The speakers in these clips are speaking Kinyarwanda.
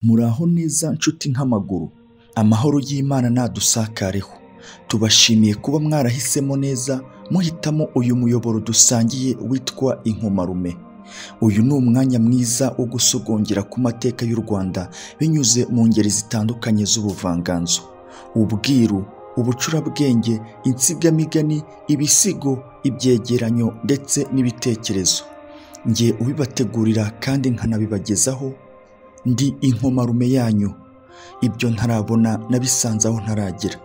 Muraho neza nshuti nk'amaguru, amahoro y'Imana nadusakareho. Tubashimiye kuba mwarahisemo neza muhitamo uyu muyoboro dusangiye witwa Inkomarume. Uyu ni umwanya mwiza wo gusogongera ku mateka y'u Rwanda binyuze mu ngeri zitandukanye z'ubuvanganzo, ubwiru, ubucurabwenge, insigamigani, ibisigo, ibyegeranyo ndetse n'ibitekerezo. Njye ubibategurira kandi nkanabibagezaho ndi Inkomarume yanyu. Ibyo ntarabona nabisanze aho ntaragera.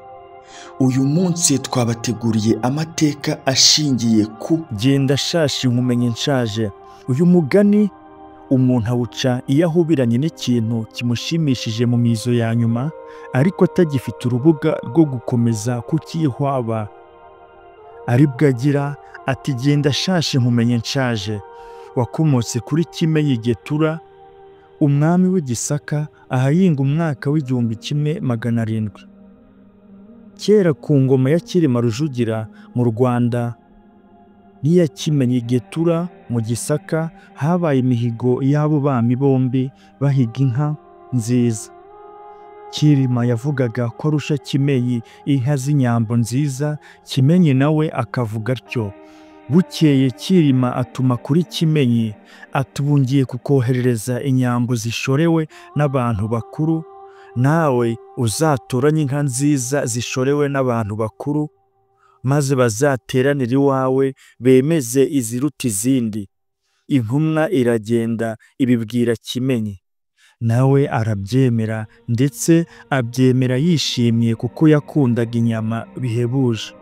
Uyu munsi twabateguriye amateka ashingiye ku Genda shashi nkumenye nshaje. Uyu mugani umuntu awuca iyo ahubiranye n'ikintu kimushimishije mu mizo ya nyuma, ariko atagifite urubuga rwo gukomeza kukihwaba. Aribwo agira ati genda shashi nkumenye nshaje. Wakomotse kuri Kimenyi Getura, umwami w'i Gisaka, ahahinga umwaka w'1700. Kera ku ngoma ya Cyilima Rujugira mu Rwanda n'iya Kimenyi Getura mu Gisaka habaye imihigo y'abo bami bombi bahiga inka nziza. Cyilima yavugaga ko arusha Kimenyi inka z'inyambo nziza, Kimenyi nawe akavuga atyo. Bukeye Cyilima atuma kuri Kimenyi ati ubu ngiye kukoherereza inyambo zishorewe n'abantu bakuru, nawe uzatoranye inka nziza zishorewe n'abantu bakuru, maze bazateranire iwawe bemeze iziruta izindi. Intumwa iragenda ibibwira Kimenyi, nawe arabyemera ndetse abyemera yishimye kuko yakundaga inyama bihebuje.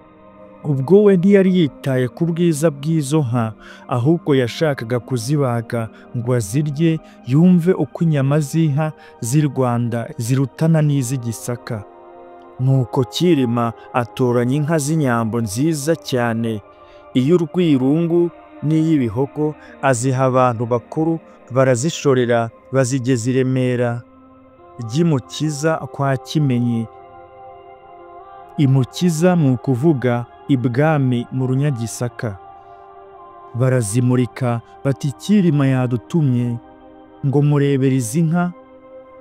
Ubwo we ntiyari yitaye ku bwiza bw'izo nka, ahubwo yashakaga kuzibaga ngo azirye yumve uko inyama z'inka z'i Rwanda zirutana n'iz'i Gisaka. Nuko Cyilima atoranya inka z'inyambo nziza cyane, iy'urwirungu n'iy'ibihogo, aziha abantu bakuru barazishorera bazigeza i Remera ry'i Mukiza kwa Kimenyi. I Mukiza ni ukuvuga ibwami mu Runyagisaka. Barazimurika bati Cyilima yadutumye ngo murebere izi nka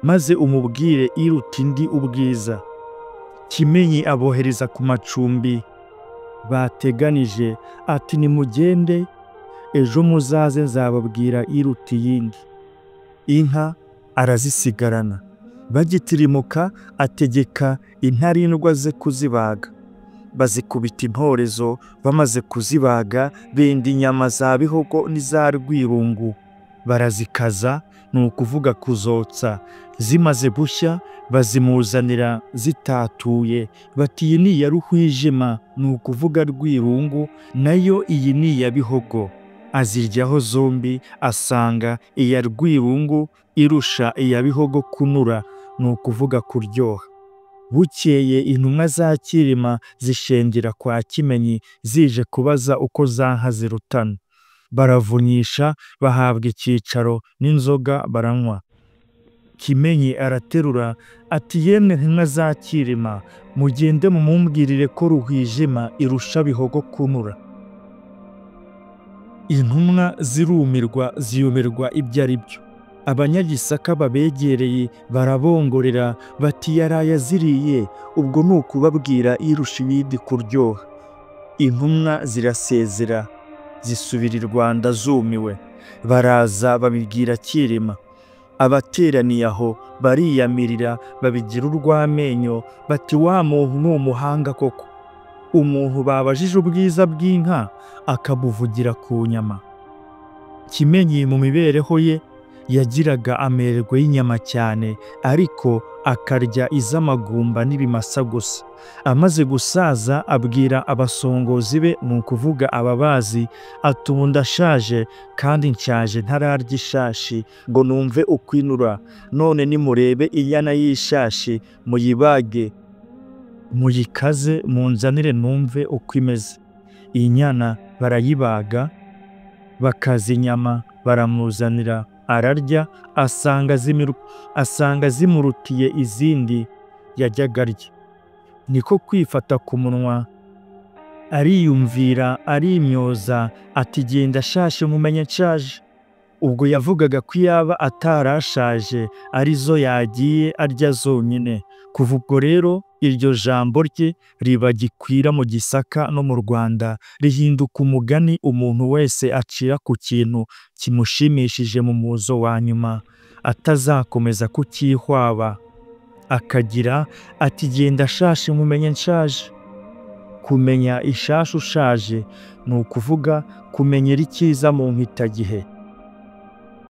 maze umubwire iruta indi ubwiza. Kimenyi abohereza ku macumbi bateganije ati nimugende ejo muzaze nzababwira iruta iyindi. Inka arazisigarana. Bagitirimuka ategeka intarindwa ze kuzibaga. Bazikubita intorezo, bamaze kuzibaga benda inyama za bihogo n'iza rwirungu, barazikaza ni ukuvuga kuzotsa. Zimaze gushya bazimuzanira zitatuye, bati iyi ni iya Ruhwijima ni ukuvuga Rwirungu, nayo iyi ni iya Bihogo. Aziryaho zombi asanga iya Rwirungu irusha iya Bihogo kunura ni ukuvuga kuryoha. Bukeye intumwa za Cyilima zishengera kwa Kimenyi zije kubaza uko za nka zirutana. Baravunyisha bahabwa icyicaro n'inzoga baranywa. Kimenyi araterura ati yemwe ntumwa za Cyilima, mugende mumumbwirire ko Ruhwijima irusha Bihogo kunura. Intumwa zirumirwa ziyumirwa ibyo ari byo. Abanyagisaka babegereye barabongorera bati yaraye aziriye, ubwo ni ukubabwira irusha iyindi kuryoha. Intumwa zirasezera zisubira i Rwanda zumiwe. Baraza babibwira Cyilima. Abateraniye aho bariyamirira babigira urw'amenyo bati wa muntu ni umuhanga koko. Umuntu babajije ubwiza bw'inka akabuvugira ku nyama. Kimenyi mu mibereho ye yagiraga amerwe y'inyama cyane, ariko akarya iz'amagumba n'ibimasa gusa. Amaze gusaza abwira abasongozi be ni ukuvuga ababazi, ati ubu ndashaje kandi nshaje ntararya ishashi ngo numve uko inura, none nimurebe inyana y'ishashi muyibage muyikaze munzanire numve uko imeze. Inyana barayibaga bakaza inyama baramuzanira ararya asanga zimurutiye izindi yajyaga arya. Niko kwifata ku munwa ariyumvira arimyoza ati genda shashe mumenye nshaje. Ubwo yavugaga ko iyaba atarashaje ari zo yagiye arya zonyine. Kuva ubwo rero iryo jambo rye riba gikwira mu Gisaka no mu Rwanda, rihinduka umugani umuntu wese acira ku kintu kimushimishije mu muzo wa nyuma, atazakomeza kucyihwaba. Akagira ati Genda shashi nkumenye nshaje. Kumenya ishashi ushaje ni ukuvuga kumenyera icyiza mu mpitagihe.